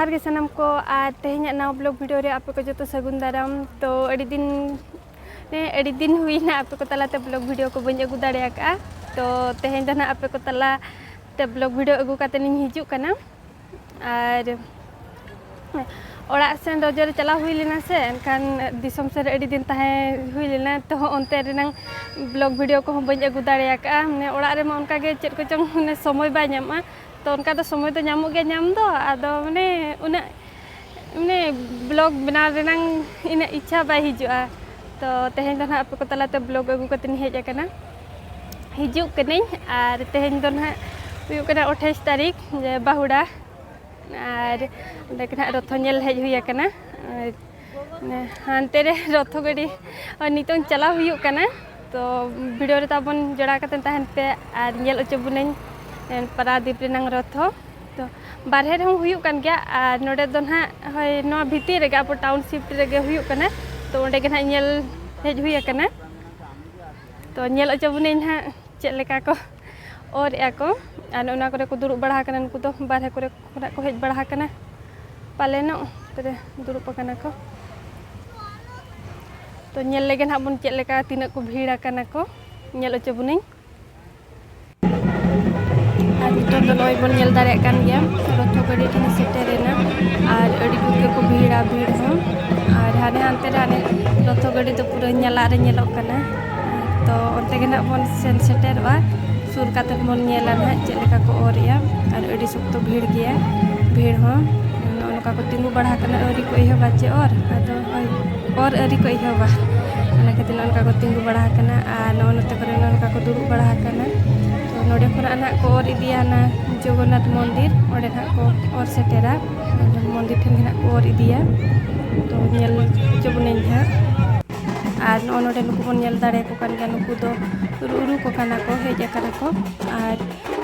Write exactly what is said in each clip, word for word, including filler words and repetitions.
ᱡᱚᱦᱟᱨ ᱜᱮ ᱥᱟᱱᱟᱢ ᱠᱚ, ᱟᱨ ᱛᱮᱦᱮᱧᱟᱜ ᱱᱟᱣᱟ vlog video ᱨᱮ ᱟᱯᱮ ᱠᱚ ᱡᱚᱛᱚ ᱥᱟᱹᱜᱩᱱ ᱫᱟᱨᱟᱢ᱾ ᱛᱚ ᱟᱹᱰᱤ ᱫᱤᱱ, ᱦᱮᱸ, ᱟᱹᱰᱤ ᱫᱤᱱ ᱦᱩᱭᱱᱟ ᱟᱯᱮ ᱠᱚ ᱛᱟᱞᱟᱛᱮ vlog video ᱠᱚ ᱵᱟᱹᱧ ᱟᱹᱜᱩ ᱫᱟᱲᱮ ᱟᱠᱟᱫᱼᱟ᱾ ᱛᱚ ᱛᱮᱦᱮᱧ ᱫᱚ ᱱᱟᱦᱟᱜ ᱟᱯᱮ ᱠᱚ ᱛᱟᱞᱟᱛᱮ vlog video ᱟᱹᱜᱩ ᱠᱟᱛᱮ ᱤᱧ ᱦᱤᱡᱩᱜ ᱠᱟᱱᱟ᱾ ᱟᱨ ᱚᱲᱟᱜ ᱥᱮᱱ ᱨᱚᱡᱚ ᱨᱮ ᱪᱟᱞᱟᱣ ᱦᱩᱭ ᱞᱮᱱᱟ ᱥᱮ, ᱮᱱᱠᱷᱟᱱ ᱫᱤᱥᱚᱢ ᱥᱮᱱ ᱨᱮ ᱟᱹᱰᱤ ᱫᱤᱱ ᱛᱟᱦᱮᱸ ᱦᱩᱭ ᱞᱮᱱᱟ, ᱛᱚ ᱚᱱᱛᱮ ᱨᱮᱱᱟᱝ vlog video ᱠᱚᱦᱚᱸ ᱵᱟᱹᱧ ᱟᱹᱜᱩ ᱫᱟᱲᱮ ᱟᱠᱟᱫᱼᱟ᱾ ᱢᱟᱱᱮ ᱚᱲᱟᱜ ᱨᱮᱢᱟ ᱚᱱᱠᱟ ᱜᱮ ᱪᱮᱫ ᱠᱚᱪᱚᱝ ᱢᱟᱱᱮ ᱥᱚᱢᱚᱭ ᱵᱟᱭ ᱧᱟᱢᱚᱜᱼᱟ, ᱛᱚ ᱚᱱᱠᱟ ᱫᱚ ᱥᱚᱢᱚᱭ ᱫᱚ ᱧᱟᱢᱚᱜ ᱜᱮᱭᱟ ᱧᱟᱢ ᱫᱚ, ᱟᱫᱚ ᱢᱟᱱᱮ ᱩᱱᱟᱹᱜ ᱢᱟᱱᱮ vlog ᱵᱮᱱᱟᱣ ᱨᱮᱱᱟᱝ ᱤᱱᱟᱹᱜ ᱤᱪᱪᱷᱟ ᱵᱟᱭ ᱦᱤᱡᱩᱜᱼᱟ᱾ ᱛᱚ ᱛᱮᱦᱮᱧ ᱫᱚ ᱱᱟᱦᱟᱜ ᱟᱯᱮ ᱠᱚ ᱛᱟᱞᱟᱛᱮ vlog ᱟᱹᱜᱩ ᱠᱟᱛᱮᱧ ᱦᱮᱡ ᱟᱠᱟᱱᱟ, ᱦᱤᱡᱩᱜ ᱠᱟᱹᱱᱟᱹᱧ᱾ ᱟᱨ ᱛᱮᱦᱮᱧ ᱫᱚ ᱱᱟᱦᱟᱜ ᱦᱩᱭᱩᱜ ᱠᱟᱱᱟ ᱟᱴᱷᱟᱭᱤᱥ ᱛᱟᱹᱨᱤᱠᱷ, ᱡᱮ ᱵᱟᱹᱦᱩᱲᱟ᱾ ᱟᱨ ᱚᱸᱰᱮ ᱜᱮ ᱱᱟᱦᱟᱜ ᱨᱚᱛᱷᱚ ᱧᱮᱞ ᱦᱮᱡ ᱦᱩᱭ ᱟᱠᱟᱱᱟ᱾ ᱟᱨ ᱦᱟᱱᱛᱮ ᱨᱮ ᱨᱚᱛᱷᱚ ᱜᱟᱹᱰᱤ, ᱟᱨ ᱱᱤᱛᱚᱝ ᱪᱟᱞᱟᱣ ᱦᱩᱭᱩᱜ ᱠᱟᱱᱟ᱾ ᱛᱚ video ᱨᱮ ᱛᱟᱵᱚᱱ ᱡᱚᱲᱟᱣ ᱠᱟᱛᱮ ᱛᱟᱦᱮᱱ ᱯᱮ, ᱟᱨ ᱧᱮᱞ ᱦᱚᱪᱚ ᱵᱚᱱᱟᱹᱧ ᱯᱟᱨᱟᱫᱤᱯ ᱨᱮᱱᱟᱝ ᱨᱚᱛᱷᱚ᱾ ᱛᱚ ᱵᱟᱨᱦᱮ ᱨᱮᱦᱚᱸ ᱦᱩᱭᱩᱜ ᱠᱟᱱ ᱜᱮᱭᱟ, ᱟᱨ ᱱᱚᱰᱮ ᱫᱚ ᱱᱟᱦᱟᱜ ᱦᱳᱭ ᱱᱚᱣᱟ ᱵᱷᱤᱛᱤᱨ ᱨᱮᱜᱮ, ᱟᱵᱚ township ᱨᱮᱜᱮ ᱦᱩᱭᱩᱜ ᱠᱟᱱᱟ᱾ ᱛᱚ ᱚᱸᱰᱮ ᱜᱮ ᱱᱟᱦᱟᱜ ᱧᱮᱞ ᱦᱮᱡ ᱦᱩᱭ ᱟᱠᱟᱱᱟ᱾ ᱛᱚ ᱧᱮᱞ ᱦᱚᱪᱚ ᱵᱚᱱᱟᱹᱧ ᱱᱟᱦᱟᱜ ᱪᱮᱫ ᱞᱮᱠᱟ ᱠᱚ ᱚᱨ ᱮᱜᱼᱟ ᱠᱚ, ᱟᱨ ᱚᱱᱟ ᱠᱚᱨᱮ ᱠᱚ ᱫᱩᱲᱩᱵ ᱵᱟᱲᱟ ᱟᱠᱟᱱᱟ᱾ ᱩᱱᱠᱩ ᱫᱚ ᱵᱟᱨᱦᱮ ᱠᱚᱨᱮ ᱠᱷᱚᱱᱟᱜ ᱠᱚ ᱦᱮᱡ ᱵᱟᱲᱟ ᱟᱠᱟᱱᱟ ᱯᱟᱞᱮᱱᱚᱜ, ᱛᱚᱵᱮ ᱫᱩᱲᱩᱵ ᱟᱠᱟᱱᱟ ᱠᱚ᱾ ᱛᱚ ᱧᱮᱞ ᱞᱮᱜᱮ ᱱᱟᱦᱟᱜ ᱵᱚᱱ ᱪᱮᱫ ᱞᱮᱠᱟ, ᱛᱤᱱᱟᱹᱜ ᱠᱚ ᱵᱷᱤᱲ ᱟᱠᱟᱱᱟ ᱠᱚ, ᱧᱮᱞ ᱦᱚᱪᱚ ᱵᱚᱱᱟᱹᱧ᱾ ᱟᱨ ᱱᱤᱛᱚᱜ ᱫᱚ ᱱᱚᱜᱼᱚᱭ ᱵᱚᱱ ᱧᱮᱞ ᱫᱟᱲᱮᱭᱟᱜ ᱠᱟᱱ ᱜᱮᱭᱟ, ᱨᱚᱛᱷᱚ ᱜᱟᱹᱰᱤ ᱴᱷᱮᱱ ᱥᱮᱴᱮᱨᱮᱱᱟ᱾ ᱟᱨ ᱟᱹᱰᱤ ᱡᱳᱨ ᱜᱮᱠᱚ ᱵᱷᱤᱲᱟ, ᱵᱷᱤᱲ ᱦᱚᱸ᱾ ᱟᱨ ᱦᱟᱱᱮ ᱦᱟᱱᱛᱮ ᱨᱮ ᱦᱟᱱᱮ ᱨᱚᱛᱷᱚ ᱜᱟᱹᱰᱤ ᱫᱚ ᱯᱩᱨᱟᱹ ᱧᱟᱞᱟᱜ ᱨᱮ ᱧᱮᱞᱚᱜ ᱠᱟᱱᱟ᱾ ᱛᱚ ᱚᱱᱛᱮ ᱜᱮ ᱱᱟᱜ ᱵᱚᱱ ᱥᱮᱱ ᱥᱮᱴᱮᱨᱚᱜᱼᱟ, ᱥᱩᱨ ᱠᱟᱛᱮ ᱵᱚᱱ ᱧᱮᱞᱟ ᱱᱟᱦᱟᱜ ᱪᱮᱫ ᱞᱮᱠᱟ ᱠᱚ ᱚᱨᱮᱜᱼᱟ᱾ ᱟᱨ ᱟᱹᱰᱤ ᱥᱚᱠᱛᱚ ᱵᱷᱤᱲ ᱜᱮᱭᱟ, ᱵᱷᱤᱲ ᱦᱚᱸ᱾ ᱱᱚᱜᱼᱚ ᱱᱚᱝᱠᱟ ᱠᱚ ᱛᱤᱸᱜᱩ ᱵᱟᱲᱟ ᱟᱠᱟᱱᱟ, ᱟᱹᱣᱨᱤ ᱠᱚ ᱮᱦᱚᱵᱟ ᱪᱮ ᱚᱨ, ᱟᱫᱚ ᱦᱳᱭ, ᱚᱨ ᱟᱹᱣᱨᱤ ᱠᱚ ᱮᱦᱚᱵᱟ, ᱚᱱᱟ ᱠᱷᱟᱹᱛᱤᱨ ᱱᱚᱜᱼᱚ ᱱᱚᱝᱠᱟ ᱠᱚ ᱛᱤᱸᱜᱩ ᱵᱟᱲᱟ ᱟᱠᱟᱱᱟ᱾ ᱟᱨ ᱱᱚᱜᱼᱚ ᱱᱚᱛᱮ ᱠᱚᱨᱮ ᱱᱚᱜᱼᱚ ᱱᱚᱝᱠᱟ ᱠᱚ ᱫᱩᱲᱩᱵ ᱵᱟᱲᱟ ᱟᱠᱟᱱᱟ᱾ ᱛᱚ ᱱᱚᱰᱮ ᱠᱷᱚᱱᱟᱜ ᱱᱟᱦᱟᱜ ᱠᱚ ᱚᱨ ᱤᱫᱤᱭᱟ ᱚᱱᱟ ᱡᱚᱜᱚᱱᱱᱟᱛᱷ ᱢᱚᱱᱫᱤᱨ, ᱚᱸᱰᱮ ᱱᱟᱦᱟᱜ ᱠᱚ ᱚᱨ ᱥᱮᱴᱮᱨᱟ, ᱢᱚᱱᱫᱤᱨ ᱴᱷᱮᱱ ᱜᱮ ᱱᱟᱦᱟᱜ ᱠᱚ ᱚᱨ ᱤᱫᱤᱭᱟ᱾ ᱛᱚ ᱧᱮᱞ ᱦᱚᱪᱚ ᱵᱚᱱᱟᱹᱧ ᱱᱟᱦᱟᱜ᱾ ᱟᱨ ᱱᱚᱜᱼᱚ ᱱᱚᱰᱮ ᱱᱩᱠᱩ ᱵᱚᱱ ᱧᱮᱞ ᱫᱟᱲᱮᱭᱟᱠᱚ ᱠᱟᱱ ᱜᱮᱭᱟ, ᱱᱩᱠᱩ ᱫᱚ ᱨᱩ ᱨᱩ ᱠᱚ ᱠᱟᱱᱟ ᱠᱚ, ᱦᱮᱡ ᱟᱠᱟᱱᱟ ᱠᱚ᱾ ᱟᱨ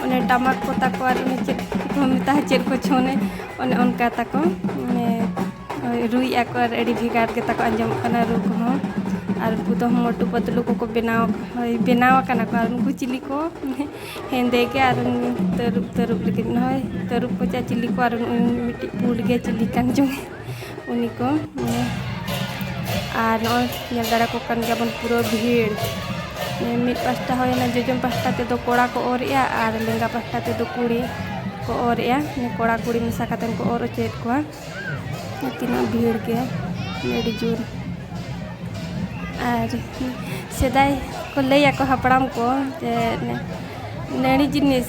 ᱚᱱᱮ ᱴᱟᱢᱟᱠ ᱠᱚ ᱛᱟᱠᱚ ᱟᱨ ᱚᱱᱮ ᱪᱮᱫ ᱠᱚ ᱢᱮᱛᱟᱜᱼᱟ, ᱪᱮᱫ ᱠᱚᱪᱚ ᱚᱱᱮ, ᱚᱱᱮ ᱚᱱᱠᱟ ᱛᱟᱠᱚ, ᱢᱟᱱᱮ ᱨᱩᱭᱮᱫᱼᱟ ᱠᱚ ᱟᱨ ᱟᱹᱰᱤ ᱵᱷᱮᱜᱟᱨ ᱜᱮ ᱛᱟᱠᱚ ᱟᱸᱡᱚᱢᱚᱜ ᱠᱟᱱᱟ ᱨᱩ ᱠᱚᱦᱚᱸ᱾ ᱟᱨ ᱩᱱᱠᱩ ᱫᱚ ᱢᱚᱴᱩ ᱯᱟᱛᱞᱩ ᱠᱚᱠᱚ ᱵᱮᱱᱟᱣ, ᱦᱳᱭ, ᱵᱮᱱᱟᱣ ᱟᱠᱟᱱᱟ ᱠᱚ᱾ ᱟᱨ ᱩᱱᱠᱩ ᱪᱤᱞᱤ ᱠᱚ ᱦᱮᱸᱫᱮ ᱜᱮ, ᱟᱨ ᱩᱱᱤ ᱛᱟᱹᱨᱩᱵ, ᱛᱟᱹᱨᱩᱵ ᱞᱮᱠᱟ, ᱦᱳᱭ, ᱛᱟᱹᱨᱩᱵ ᱠᱚᱪᱟ ᱪᱤᱞᱤ ᱠᱚ, ᱟᱨ ᱩᱱᱤ ᱢᱤᱫᱴᱤᱡ ᱯᱩᱸᱰ ᱜᱮ ᱪᱤᱞᱤ ᱠᱟᱱ ᱪᱚᱝ ᱩᱱᱤ ᱠᱚ᱾ ᱟᱨ ᱱᱚᱜᱼᱚᱭ ᱧᱮᱞ ᱫᱟᱲᱮ ᱠᱚ ᱠᱟᱱ ᱜᱮᱭᱟᱵᱚᱱ ᱯᱩᱨᱟᱹ ᱵᱷᱤᱲ᱾ ᱢᱤᱫ ᱯᱟᱥᱴᱟ ᱦᱩᱭᱱᱟ, ᱡᱚᱡᱚᱢ ᱯᱟᱥᱴᱟ ᱛᱮᱫᱚ ᱠᱚᱲᱟ ᱠᱚ ᱚᱨᱮᱜᱼᱟ ᱟᱨ ᱞᱮᱸᱜᱟ ᱯᱟᱥᱴᱟ ᱛᱮᱫᱚ ᱠᱩᱲᱤ ᱠᱚ ᱚᱨᱮᱜᱼᱟ᱾ ᱠᱚᱲᱟ ᱠᱩᱲᱤ ᱢᱮᱥᱟ ᱠᱟᱛᱮ ᱠᱚ ᱚᱨ ᱦᱚᱪᱚᱭᱮᱫ ᱠᱚᱣᱟ᱾ ᱛᱤᱱᱟᱹᱜ ᱵᱷᱤᱲ ᱜᱮ, ᱟᱹᱰᱤ ᱡᱳᱨ᱾ ᱟᱨ ᱥᱮᱫᱟᱭ ᱠᱚ ᱞᱟᱹᱭᱟᱠᱚ ᱦᱟᱯᱲᱟᱢ ᱠᱚ ᱡᱮ ᱱᱟᱹᱲᱤ ᱡᱤᱱᱤᱥ,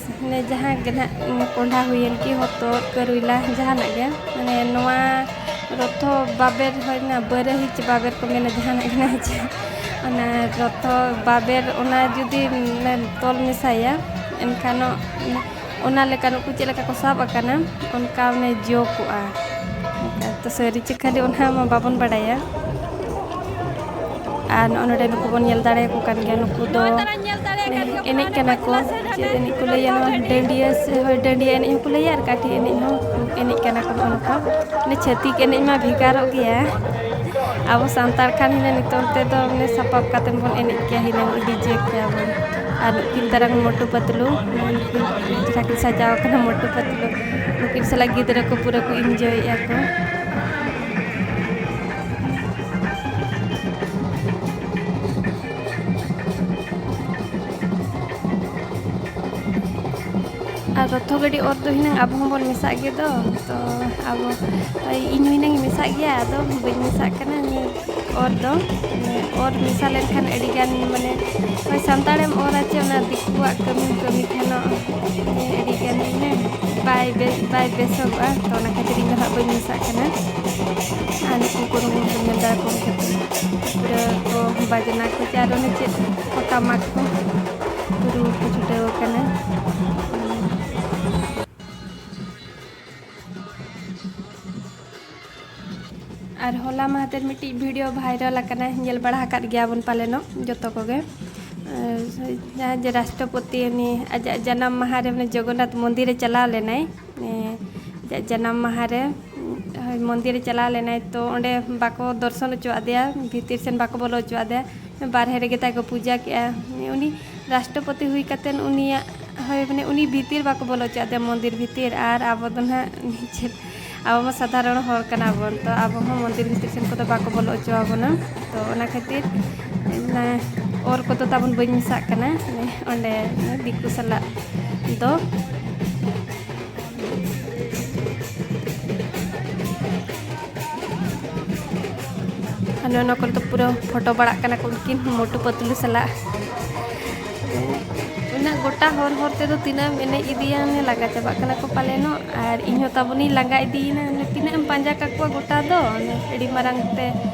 ᱡᱟᱦᱟᱸ ᱜᱮ ᱱᱟᱦᱟᱜ ᱠᱚᱸᱰᱷᱟ ᱦᱩᱭᱮᱱ ᱠᱤ ᱦᱚᱛᱚᱫ, ᱠᱟᱹᱨᱩᱭᱞᱟ, ᱡᱟᱦᱟᱱᱟᱜ ᱜᱮ, ᱢᱟᱱᱮ ᱱᱚᱣᱟ ᱨᱚᱛᱷᱚ ᱵᱟᱵᱮᱨ ᱦᱩᱭᱱᱟ, ᱵᱟᱹᱨᱟᱹᱦᱤ ᱪᱮ ᱵᱟᱵᱮᱨ ᱠᱚ ᱢᱮᱱᱟ, ᱡᱟᱦᱟᱱᱟᱜ ᱜᱮ ᱱᱟᱦᱟᱜ ᱪᱮ, ᱚᱱᱟ ᱨᱚᱛᱷᱚ ᱵᱟᱵᱮᱨ, ᱚᱱᱟ ᱡᱩᱫᱤ ᱛᱚᱞ ᱢᱮᱥᱟᱭᱟ, ᱮᱱᱠᱷᱟᱱ ᱚᱱᱟ ᱞᱮᱠᱟ ᱱᱩᱠᱩ ᱪᱮᱫ ᱞᱮᱠᱟ ᱠᱚ ᱥᱟᱵ ᱟᱠᱟᱱᱟ, ᱚᱱᱠᱟ ᱢᱟᱱᱮ ᱡᱚ ᱠᱚᱜᱼᱟ᱾ ᱛᱚ ᱥᱟᱹᱨᱤ ᱪᱮ ᱠᱷᱟᱹᱞᱤ, ᱚᱱᱟ ᱢᱟ ᱵᱟᱵᱚᱱ ᱵᱟᱲᱟᱭᱟ᱾ ᱟᱨ ᱱᱚᱜᱼᱚ ᱱᱚᱰᱮ ᱱᱩᱠᱩ ᱵᱚᱱ ᱧᱮᱞ ᱫᱟᱲᱮᱭᱟᱠᱚ ᱠᱟᱱ ᱜᱮᱭᱟ, ᱱᱩᱠᱩ ᱫᱚ ᱮᱱᱮᱡ ᱠᱟᱱᱟ ᱠᱚ᱾ ᱪᱮᱫ ᱮᱱᱮᱡ ᱠᱚ ᱞᱟᱹᱭᱟ ᱱᱚᱣᱟ? ᱰᱟᱹᱰᱤᱭᱟᱹ ᱥᱮ, ᱦᱳᱭ, ᱰᱟᱹᱰᱤᱭᱟᱹ ᱮᱱᱮᱡ ᱦᱚᱸᱠᱚ ᱞᱟᱹᱭᱟ, ᱟᱨ ᱠᱟᱹᱴᱷᱤ ᱮᱱᱮᱡ ᱦᱚᱸ ᱮᱱᱮᱡ ᱠᱟᱱᱟ ᱠᱚ᱾ ᱱᱚᱜᱼᱚ ᱱᱚᱝᱠᱟ ᱢᱟᱱᱮ ᱪᱷᱟᱹᱛᱤᱠ ᱮᱱᱮᱡ ᱢᱟ ᱵᱷᱮᱜᱟᱨᱚᱜ ᱜᱮᱭᱟ᱾ ᱟᱵᱚ ᱥᱟᱱᱛᱟᱲ ᱠᱷᱟᱱ ᱦᱩᱱᱟᱹᱝ ᱱᱤᱛᱚᱝ ᱛᱮᱫᱚ ᱢᱟᱱᱮ ᱥᱟᱯᱟᱵ ᱠᱟᱛᱮᱫ ᱵᱚᱱ ᱮᱱᱮᱡ ᱠᱮᱭᱟ ᱦᱩᱱᱟᱹᱝ, ᱰᱤᱡᱮ ᱠᱮᱭᱟ ᱵᱚᱱ᱾ ᱟᱨ ᱱᱩᱠᱤᱱ ᱛᱟᱨᱟᱝ ᱢᱚᱴᱩ ᱯᱟᱛᱞᱩ, ᱪᱮᱦᱨᱟ ᱠᱤᱱ ᱥᱟᱡᱟᱣ ᱠᱟᱱᱟ ᱢᱚᱴᱩ ᱯᱟᱛᱞᱩ᱾ ᱱᱩᱠᱤᱱ ᱥᱟᱞᱟᱜ ᱜᱤᱫᱽᱨᱟᱹ ᱠᱚ ᱯᱩᱨᱟᱹ ᱠᱚ ᱤᱱᱡᱚᱭᱮᱫᱼᱟ ᱠᱚ᱾ ᱟᱨ ᱨᱚᱛᱷᱚ ᱜᱟᱹᱰᱤ ᱚᱨ ᱫᱚ ᱦᱩᱱᱟᱹᱝ ᱟᱵᱚ ᱦᱚᱸᱵᱚᱱ ᱢᱮᱥᱟᱜ ᱜᱮ ᱫᱚ᱾ ᱛᱚ ᱟᱵᱚ, ᱤᱧ ᱦᱚᱸ ᱦᱩᱱᱟᱹᱝ ᱤᱧ ᱢᱮᱥᱟᱜ ᱜᱮᱭᱟ, ᱟᱫᱚ ᱵᱟᱹᱧ ᱢᱮᱥᱟᱜ ᱠᱟᱱᱟ᱾ ᱚᱨ ᱫᱚ, ᱚᱨ ᱢᱮᱥᱟ ᱞᱮᱱᱠᱷᱟᱱ ᱟᱹᱰᱤᱜᱟᱱ, ᱢᱟᱱᱮ, ᱦᱳᱭ, ᱥᱟᱱᱛᱟᱲᱮᱢ ᱚᱨᱟ ᱪᱮ ᱚᱱᱟ ᱫᱤᱠᱩᱣᱟᱜ ᱠᱟᱹᱢᱤ ᱠᱟᱹᱢᱤ ᱠᱷᱟᱱ ᱟᱹᱰᱤᱜᱟᱱ, ᱢᱟᱱᱮ, ᱵᱟᱭ ᱵᱮᱥ, ᱵᱟᱭ ᱵᱮᱥᱚᱜᱚᱜᱼᱟ᱾ ᱛᱚ ᱚᱱᱟ ᱠᱷᱟᱹᱛᱤᱨ ᱤᱧ ᱫᱚ ᱦᱟᱸᱜ ᱵᱟᱹᱧ ᱢᱮᱥᱟᱜ ᱠᱟᱱᱟ᱾ ᱟᱨ ᱱᱩᱠᱩ ᱠᱚ ᱨᱩᱢ ᱠᱚ ᱧᱮᱞ ᱫᱟᱲᱮ ᱠᱚ ᱠᱷᱟᱹᱛᱤᱨ ᱯᱩᱨᱟᱹ ᱠᱚ ᱵᱟᱡᱽᱱᱟ ᱠᱚ ᱪᱮ ᱟᱨ ᱚᱱᱮ ᱪᱮᱫ ᱠᱚ ᱴᱟᱢᱟᱠ ᱠᱚ ᱨᱩ ᱠᱚ ᱪᱷᱩᱴᱟᱹᱣ ᱟᱠᱟᱱᱟ᱾ ᱟᱨ ᱦᱚᱞᱟ ᱢᱟᱦᱫᱮᱨ ᱢᱤᱫᱴᱤᱡ ᱵᱷᱤᱰᱤᱭᱳ ᱵᱷᱟᱭᱨᱟᱞ ᱟᱠᱟᱱᱟ, ᱧᱮᱞ ᱵᱟᱲᱟ ᱟᱠᱟᱫ ᱜᱮᱭᱟᱵᱚᱱ ᱯᱟᱞᱮᱱᱚᱜ ᱡᱚᱛᱚ ᱠᱚᱜᱮ᱾ ᱟᱨ ᱡᱟᱦᱟᱸ ᱡᱮ ᱨᱟᱥᱴᱨᱚᱯᱚᱛᱤ ᱩᱱᱤ ᱟᱡᱟᱜ ᱡᱟᱱᱟᱢ ᱢᱟᱦᱟ ᱨᱮ ᱢᱟᱱᱮ ᱡᱚᱜᱚᱱᱱᱟᱛᱷ ᱢᱚᱱᱫᱤᱨ ᱨᱮ ᱪᱟᱞᱟᱣ ᱞᱮᱱᱟᱭ᱾ ᱮ, ᱟᱡᱟᱜ ᱡᱟᱱᱟᱢ ᱢᱟᱦᱟ ᱨᱮ ᱢᱚᱱᱫᱤᱨ ᱮ ᱪᱟᱞᱟᱣ ᱞᱮᱱᱟᱭ, ᱛᱚ ᱚᱸᱰᱮ ᱵᱟᱠᱚ ᱫᱚᱨᱥᱚᱱ ᱦᱚᱪᱚᱣᱟᱫᱮᱭᱟ, ᱵᱷᱤᱛᱤᱨ ᱥᱮᱱ ᱵᱟᱠᱚ ᱵᱚᱞᱚ ᱦᱚᱪᱚᱣᱟᱫᱮᱭᱟ, ᱵᱟᱨᱦᱮ ᱨᱮᱜᱮ ᱛᱟᱭ ᱠᱚ ᱯᱩᱡᱟ ᱠᱮᱜᱼᱟ᱾ ᱩᱱᱤ ᱨᱟᱥᱴᱨᱚᱯᱚᱛᱤ ᱦᱩᱭ ᱠᱟᱛᱮᱱ ᱩᱱᱤᱭᱟᱜ, ᱦᱳᱭ, ᱢᱟᱱᱮ ᱩᱱᱤ ᱵᱷᱤᱛᱤᱨ ᱵᱟᱠᱚ ᱵᱚᱞᱚ ᱦᱚᱪᱚᱣᱟᱫᱮᱭᱟ ᱢᱚᱱᱫᱤᱨ ᱵᱷᱤᱛᱤᱨ, ᱟᱨ ᱟᱵᱚ ᱫᱚ ᱱᱟᱦᱟᱜ ᱱᱤᱡᱮᱨ, ᱟᱵᱚ ᱢᱟ ᱥᱟᱫᱷᱟᱨᱚᱱ ᱦᱚᱲ ᱠᱟᱱᱟ ᱵᱚᱱ, ᱛᱚ ᱟᱵᱚ ᱦᱚᱸ ᱢᱚᱱᱫᱤᱨ ᱵᱷᱤᱛᱤᱨ ᱥᱮᱱ ᱠᱚᱫᱚ ᱵᱟᱠᱚ ᱵᱚᱞᱚ ᱦᱚᱪᱚᱣᱟᱵᱚᱱᱟ᱾ ᱛᱚ ᱚᱱᱟ ᱠᱷᱟᱹᱛᱤᱨ ᱚᱱᱟ ᱚᱨ ᱠᱚᱫᱚ ᱛᱟᱵᱚᱱ ᱵᱟᱹᱧ ᱢᱮᱥᱟᱜ ᱠᱟᱱᱟ, ᱢᱟᱱᱮ ᱚᱸᱰᱮ ᱫᱤᱠᱩ ᱥᱟᱞᱟᱜ ᱫᱚ᱾ ᱟᱨ ᱱᱚᱣᱟ ᱠᱚᱨᱮ ᱫᱚ ᱯᱩᱨᱟᱹ ᱯᱷᱳᱴᱳ ᱵᱟᱲᱟᱜ ᱠᱟᱱᱟ ᱠᱚ ᱩᱱᱠᱤᱱ ᱢᱳᱴᱩ ᱯᱟᱛᱞᱩ ᱥᱟᱞᱟᱜ᱾ ᱩᱱᱟᱹᱜ ᱜᱚᱴᱟ ᱦᱚᱨ ᱦᱚᱨ ᱛᱮᱫᱚ ᱛᱤᱱᱟᱹᱜ ᱮᱢ ᱮᱱᱮᱡ ᱤᱫᱤᱭᱟ, ᱚᱱᱮ ᱞᱟᱸᱜᱟ ᱪᱟᱵᱟᱜ ᱠᱟᱱᱟ ᱠᱚ ᱯᱟᱞᱮᱱᱚᱜ᱾ ᱟᱨ ᱤᱧᱦᱚᱸ ᱛᱟᱵᱚᱱᱤᱧ ᱞᱟᱸᱜᱟ ᱤᱫᱤᱭᱮᱱᱟ, ᱚᱱᱮ ᱛᱤᱱᱟᱹᱜ ᱮᱢ ᱯᱟᱸᱡᱟ ᱠᱟᱠᱚᱣᱟ ᱜᱚᱴᱟ ᱫᱚ, ᱚᱱᱮ ᱟᱹᱰᱤ ᱢᱟᱨᱟᱝ ᱛᱮ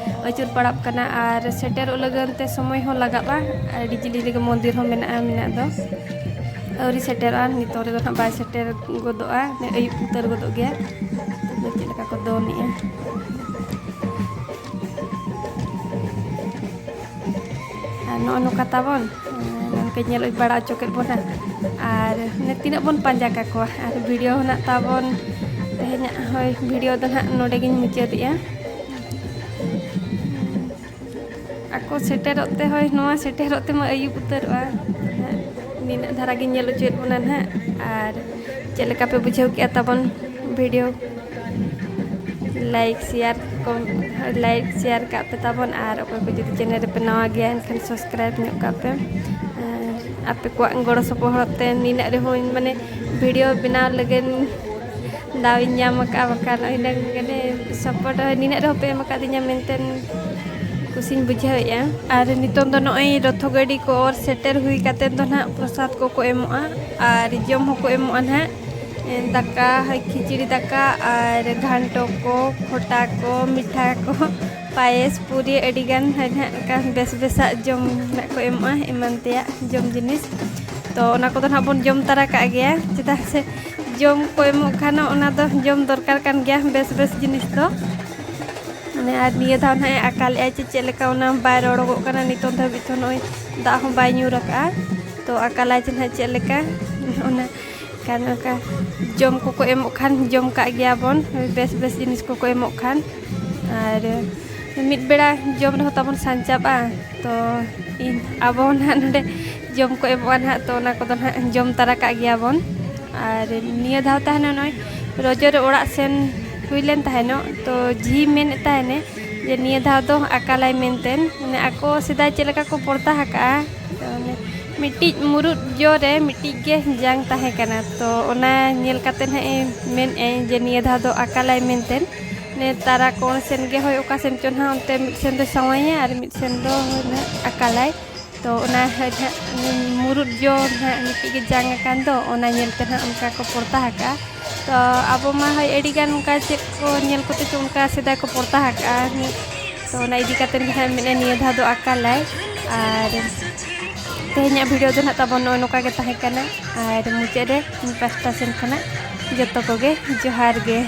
ᱟᱹᱪᱩᱨ ᱯᱟᱲᱟᱜ ᱠᱟᱱᱟ᱾ ᱟᱨ ᱥᱮᱴᱮᱨᱚᱜ ᱞᱟᱹᱜᱤᱫ ᱛᱮ ᱥᱚᱢᱚᱭ ᱦᱚᱸ ᱞᱟᱜᱟᱜᱼᱟ, ᱟᱹᱰᱤ ᱡᱤᱞᱤᱧ ᱨᱮᱜᱮ ᱢᱚᱱᱫᱤᱨ ᱦᱚᱸ ᱢᱮᱱᱟᱜᱼᱟ, ᱢᱮᱱᱟᱜ ᱫᱚ᱾ ᱟᱹᱣᱨᱤ ᱥᱮᱴᱮᱨᱚᱜᱼᱟ, ᱱᱤᱛᱚᱝ ᱨᱮᱫᱚ ᱱᱟᱦᱟᱜ ᱵᱟᱭ ᱥᱮᱴᱮᱨ ᱜᱚᱫᱚᱜᱼᱟ, ᱚᱱᱮ ᱟᱹᱭᱩᱵ ᱩᱛᱟᱹᱨ ᱜᱚᱫᱚᱜ ᱜᱮᱭᱟ᱾ ᱛᱚᱵᱮ ᱪᱮᱫ ᱞᱮᱠᱟ ᱠᱚ ᱫᱚᱱᱮᱜᱼᱟ᱾ ᱟᱨ ᱱᱚᱜᱼᱚ ᱱᱚᱝᱠᱟ ᱛᱟᱵᱚᱱ, ᱱᱚᱝᱠᱟ ᱧᱮᱞ ᱵᱟᱲᱟ ᱦᱚᱪᱚ ᱠᱮᱫ ᱵᱚᱱᱟ᱾ ᱟᱨ ᱢᱟᱱᱮ ᱛᱤᱱᱟᱹᱜ ᱵᱚᱱ ᱯᱟᱸᱡᱟ ᱠᱟᱠᱚᱣᱟ, ᱟᱨ ᱵᱷᱤᱰᱤᱭᱳ ᱦᱚᱸ ᱱᱟᱜ ᱛᱟᱵᱚᱱ ᱛᱮᱦᱮᱧᱟᱜ, ᱦᱳᱭ, ᱵᱷᱤᱰᱤᱭᱳ ᱫᱚ ᱱᱟᱜ ᱱᱚᱰᱮ ᱜᱤᱧ ᱢᱩᱪᱟᱹᱫᱮᱜᱼᱟ᱾ ᱟᱠᱚ ᱥᱮᱴᱮᱨᱚᱜ ᱛᱮ, ᱦᱳᱭ, ᱱᱚᱣᱟ ᱥᱮᱴᱮᱨᱚᱜ ᱛᱮᱢᱟ ᱟᱹᱭᱩᱵ ᱩᱛᱟᱹᱨᱚᱜᱼᱟ᱾ ᱱᱤᱱᱟᱹᱜ ᱫᱷᱟᱨᱟ ᱜᱤᱧ ᱧᱮᱞ ᱦᱚᱪᱚᱭᱮᱫ ᱵᱚᱱᱟ ᱱᱟᱦᱟᱜ᱾ ᱟᱨ ᱪᱮᱫ ᱞᱮᱠᱟ ᱯᱮ ᱵᱩᱡᱷᱟᱹᱣ ᱠᱮᱜᱼᱟ ᱛᱟᱵᱚᱱ ᱵᱷᱤᱰᱤᱭᱳ? ᱞᱟᱭᱤᱠ, ᱥᱮᱭᱟᱨ ᱠᱚ, ᱞᱟᱭᱤᱠ, ᱥᱮᱭᱟᱨ ᱠᱟᱜ ᱯᱮ ᱛᱟᱵᱚᱱ᱾ ᱟᱨ ᱚᱠᱚᱭ ᱠᱚ ᱡᱩᱫᱤ ᱪᱮᱱᱮᱞ ᱨᱮᱯᱮ ᱱᱟᱣᱟ ᱜᱮᱭᱟ, ᱮᱱᱠᱷᱟᱱ ᱥᱟᱵᱥᱠᱨᱟᱭᱤᱵᱽ ᱧᱚᱜ ᱠᱟᱜ ᱯᱮ᱾ ᱟᱨ ᱟᱯᱮ ᱠᱚᱣᱟᱜ ᱜᱚᱲᱚ ᱥᱚᱯᱚᱦᱚᱫ ᱛᱮ ᱱᱤᱱᱟᱹᱜ ᱨᱮᱦᱚᱸ, ᱢᱟᱱᱮ, ᱵᱷᱤᱰᱤᱭᱳ ᱵᱮᱱᱟᱣ ᱞᱟᱹᱜᱤᱫ ᱫᱟᱣ ᱤᱧ ᱧᱟᱢ ᱟᱠᱟᱫᱼᱟ, ᱵᱟᱠᱷᱟᱱ ᱱᱚᱜᱼᱚᱭ ᱱᱤᱱᱟᱹᱜ ᱜᱟᱱᱮ ᱥᱟᱯᱳᱨᱴ ᱱᱤᱱᱟᱹᱜ ᱨᱮᱦᱚᱸ ᱯᱮ ᱮᱢ ᱟᱠᱟᱫᱤᱧᱟ ᱢᱮᱱᱛᱮ ᱠᱩᱥᱤᱧ ᱵᱩᱡᱷᱟᱹᱣᱮᱫᱼᱟ᱾ ᱟᱨ ᱱᱤᱛᱚᱝ ᱫᱚ ᱱᱚᱜᱼᱚᱭ ᱨᱚᱛᱷᱚ ᱜᱟᱹᱰᱤ ᱠᱚ ᱚᱨ ᱥᱮᱴᱮᱨ ᱦᱩᱭ ᱠᱟᱛᱮᱫ ᱫᱚ ᱱᱟᱦᱟᱜ ᱯᱨᱚᱥᱟᱫᱽ ᱠᱚᱠᱚ ᱮᱢᱚᱜᱼᱟ ᱟᱨ ᱡᱚᱢ ᱦᱚᱸᱠᱚ ᱮᱢᱚᱜᱼᱟ ᱱᱟᱦᱟᱜ᱾ ᱫᱟᱠᱟ, ᱠᱷᱤᱪᱲᱤ ᱫᱟᱠᱟ ᱟᱨ ᱜᱷᱟᱱᱴᱚ ᱠᱚ, ᱠᱷᱚᱴᱟ ᱠᱚ, ᱢᱤᱴᱷᱟ ᱠᱚ, ᱯᱟᱭᱮᱥ, ᱯᱩᱨᱤ, ᱟᱹᱰᱤᱜᱟᱱ ᱱᱟᱦᱟᱜ ᱚᱱᱠᱟ ᱵᱮᱥ ᱵᱮᱥᱟᱜ ᱡᱚᱢ ᱨᱮᱱᱟᱜ ᱠᱚ ᱮᱢᱚᱜᱼᱟ, ᱮᱢᱟᱱ ᱛᱮᱭᱟᱜ ᱡᱚᱢ ᱡᱤᱱᱤᱥ᱾ ᱛᱚ ᱚᱱᱟ ᱠᱚᱫᱚ ᱱᱟᱦᱟᱜ ᱵᱚᱱ ᱡᱚᱢ ᱛᱟᱨᱟ ᱠᱟᱜ ᱜᱮᱭᱟ, ᱪᱮᱫᱟᱜ ᱥᱮ ᱡᱚᱢ ᱠᱚ ᱮᱢᱚᱜ ᱠᱷᱟᱱ ᱚᱱᱟ ᱫᱚ ᱡᱚᱢ ᱫᱚᱨᱠᱟᱨ ᱠᱟᱱ ᱜᱮᱭᱟ, ᱵᱮᱥ ᱵᱮᱥ ᱡᱤᱱᱤᱥ ᱫᱚ᱾ ᱢᱟᱱᱮ ᱟᱨ ᱱᱤᱭᱟᱹ ᱫᱷᱟᱣ ᱱᱟᱦᱟᱜ ᱮ ᱟᱠᱟᱞᱮᱜᱼᱟ ᱪᱮ ᱪᱮᱫ ᱞᱮᱠᱟ, ᱚᱱᱟ ᱵᱟᱭ ᱨᱚᱲᱚᱜᱚᱜ ᱠᱟᱱᱟ ᱱᱤᱛᱚᱝ ᱫᱷᱟᱹᱵᱤᱡ ᱛᱚ, ᱱᱚᱜᱼᱚᱭ ᱫᱟᱜ ᱦᱚᱸ ᱵᱟᱭ ᱧᱩᱨ ᱟᱠᱟᱜᱼᱟ᱾ ᱛᱚ ᱟᱠᱟᱞᱟᱭ ᱪᱮ ᱱᱟᱦᱟᱜ ᱪᱮᱫ ᱞᱮᱠᱟ, ᱚᱱᱟ ᱠᱷᱟᱱ ᱚᱱᱠᱟ ᱡᱚᱢ ᱠᱚᱠᱚ ᱮᱢᱚᱜ ᱠᱷᱟᱱ ᱡᱚᱢ ᱠᱟᱜ ᱜᱮᱭᱟ ᱵᱚᱱ, ᱵᱮᱥ ᱵᱮᱥ ᱡᱤᱱᱤᱥ ᱠᱚᱠᱚ ᱮᱢᱚᱜ ᱠᱷᱟᱱ᱾ ᱟᱨ ᱢᱤᱫ ᱵᱮᱲᱟ ᱡᱚᱢ ᱨᱮᱦᱚᱸ ᱛᱟᱵᱚᱱ ᱥᱟᱧᱪᱟᱜᱼᱟ᱾ ᱛᱚ ᱤᱧ ᱟᱵᱚ ᱱᱟᱦᱟᱜ ᱱᱚᱰᱮ ᱡᱚᱢ ᱠᱚ ᱮᱢᱚᱜᱼᱟ ᱱᱟᱦᱟᱜ, ᱛᱚ ᱚᱱᱟ ᱠᱚᱫᱚ ᱱᱟᱦᱟᱜ ᱡᱚᱢ ᱛᱟᱨᱟ ᱠᱟᱜ ᱜᱮᱭᱟ ᱵᱚᱱ᱾ ᱟᱨ ᱱᱤᱭᱟᱹ ᱫᱷᱟᱣ ᱛᱟᱦᱮᱱᱟ ᱱᱚᱜᱼᱚᱭ ᱨᱚᱡᱚ ᱨᱮ ᱚᱲᱟᱜ ᱥᱮᱱ ᱦᱩᱭ ᱞᱮᱱ ᱛᱟᱦᱮᱱᱚᱜ, ᱛᱚ ᱡᱷᱤ ᱢᱮᱱᱮᱫ ᱛᱟᱦᱮᱱᱮ ᱡᱮ ᱱᱤᱭᱟᱹ ᱫᱷᱟᱣ ᱫᱚ ᱟᱠᱟᱞᱟᱭ ᱢᱮᱱᱛᱮ, ᱢᱟᱱᱮ ᱟᱠᱚ ᱥᱮᱫᱟᱭ ᱪᱮᱫ ᱞᱮᱠᱟ ᱠᱚ ᱯᱚᱲᱛᱟ ᱟᱠᱟᱜᱼᱟ, ᱛᱚ ᱚᱱᱮ ᱢᱤᱫᱴᱤᱡ ᱢᱩᱨᱩᱫ ᱡᱚ ᱨᱮ ᱢᱤᱫᱴᱤᱡ ᱜᱮ ᱡᱟᱝ ᱛᱟᱦᱮᱸ ᱠᱟᱱᱟ᱾ ᱛᱚ ᱚᱱᱟ ᱧᱮᱞ ᱠᱟᱛᱮ ᱱᱟᱦᱟᱜ ᱮ ᱢᱮᱱᱮᱫᱼᱟᱭ ᱡᱮ ᱱᱤᱭᱟᱹ ᱫᱷᱟᱣ ᱫᱚ ᱟᱠᱟᱞᱟᱭ ᱢᱮᱱᱛᱮ, ᱢᱟᱱᱮ ᱛᱟᱨᱟ ᱠᱚᱬ ᱥᱮᱱ ᱜᱮ ᱦᱳᱭ ᱚᱠᱟ ᱥᱮᱱ ᱪᱚ ᱱᱟᱦᱟᱜ ᱚᱱᱛᱮ ᱢᱤᱫ ᱥᱮᱱ ᱫᱚ ᱥᱟᱶᱟᱭᱟ ᱟᱨ ᱢᱤᱫ ᱥᱮᱱ ᱫᱚ ᱦᱳᱭ ᱱᱟᱦᱟᱜ ᱟᱠᱟᱞᱟᱭ᱾ ᱛᱚ ᱚᱱᱟ ᱦᱳᱭ ᱱᱟᱦᱟᱜ ᱢᱩᱨᱩᱫ ᱡᱚ ᱱᱟᱦᱟᱜ ᱢᱤᱫᱴᱤᱡ ᱜᱮ ᱡᱟᱝ ᱟᱠᱟᱱ ᱫᱚ, ᱚᱱᱟ ᱧᱮᱞ ᱛᱮ ᱱᱟᱦᱟᱜ ᱚᱱᱠᱟ ᱠᱚ ᱯᱚᱲᱛᱟ ᱟᱠᱟᱜᱼᱟ᱾ ᱛᱚ ᱟᱵᱚ ᱢᱟ ᱦᱳᱭ ᱟᱹᱰᱤ ᱜᱟᱱ ᱚᱱᱠᱟ ᱪᱮᱫ ᱠᱚ ᱧᱮᱞ ᱠᱚᱛᱮ ᱪᱚ ᱚᱱᱠᱟ ᱥᱮᱫᱟᱭ ᱠᱚ ᱯᱚᱲᱛᱟ ᱟᱠᱟᱜᱼᱟ᱾ ᱛᱚ ᱚᱱᱟ ᱤᱫᱤ ᱠᱟᱛᱮ ᱜᱮ ᱱᱟᱦᱟᱜ ᱢᱮᱱᱮᱫᱼᱟ ᱱᱤᱭᱟᱹ ᱫᱷᱟᱣ ᱫᱚ ᱟᱠᱟᱞᱟᱭ᱾ ᱟᱨ ᱛᱮᱦᱮᱧᱟᱜ ᱵᱷᱤᱰᱤᱭᱳ ᱫᱚ ᱱᱟᱦᱟᱜ ᱛᱟᱵᱚᱱ ᱱᱚᱜᱼᱚᱭ ᱱᱚᱝᱠᱟ ᱜᱮ ᱛᱟᱦᱮᱸ ᱠᱟᱱᱟ᱾ ᱟᱨ ᱢᱩᱪᱟᱹᱫ ᱨᱮ ᱤᱧ ᱯᱟᱥᱴᱟ ᱥᱮᱱ ᱠᱷᱚᱱᱟᱜ ᱡᱚᱛᱚ ᱠᱚᱜᱮ ᱡᱚᱦᱟᱨ ᱜᱮ᱾